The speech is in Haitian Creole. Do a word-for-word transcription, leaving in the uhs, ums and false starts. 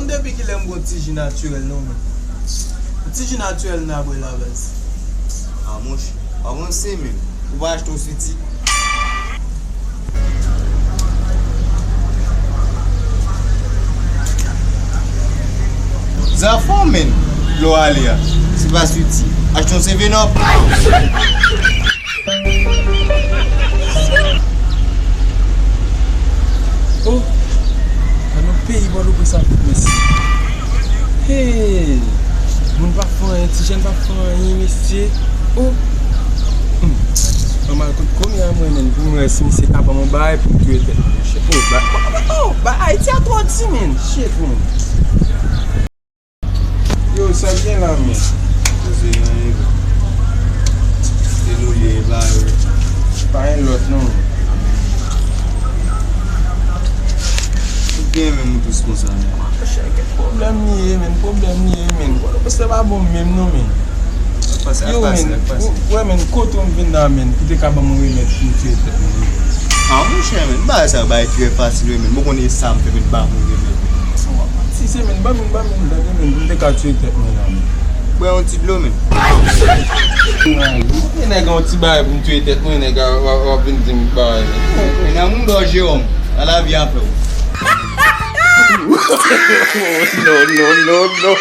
Depi kilè m gon ti ji natirèl non, men? Ti ji natirèl m ta bwè la, baz. A, monchè, w ap ranse, men. Ou pa achte yon switi? Zafè w, men. Dlo ale a. Se pa switi. Achte yon seven up. Oh, gad yon peyi Pòtoprens ap viv, mesye. Hey, moun pa fè anyen, ti jèn pa fè anyen, mesye. Oh, hmm. Mwen mal kot kounye a mwen menm, pou mwen wè si misye ka ban mwen bagay pou m touye tèt mwen, mesye. Oh, ba, oh, ba, Ayiti a twò di, men. Shit, men. Yo, sa k gen la, men? Poze anyen, bro. Se nou ye, e pa yo. Pa gen lòt, non. Ou gen menm ou tous konsa, men. Monchè, gen pwoblèm li ye, men. Pwoblèm li ye, men. Pòtoprens pa bon menm, non, men. Yo, men, ou wè, men, kote w m vin la, men, pou te ka ban m yon remèd pou m touye tèt mwen. A, monchè, men, bagay sa yo bagay trè fasil, wi, men. Mwen konnen sa m fè, men, ba m yon remèd, men. Si se, men, ban m, ban m, tande, men, pou m te ka touye tèt mwen la, men. Bwè yon ti dlo, men. Mwen nèg yon ti bagay pou m touye tèt mwen, nèg a w ap vin di m bagay, men. Men nan moun dò Jewòm, nan lavi a fè w. No, no, no, no.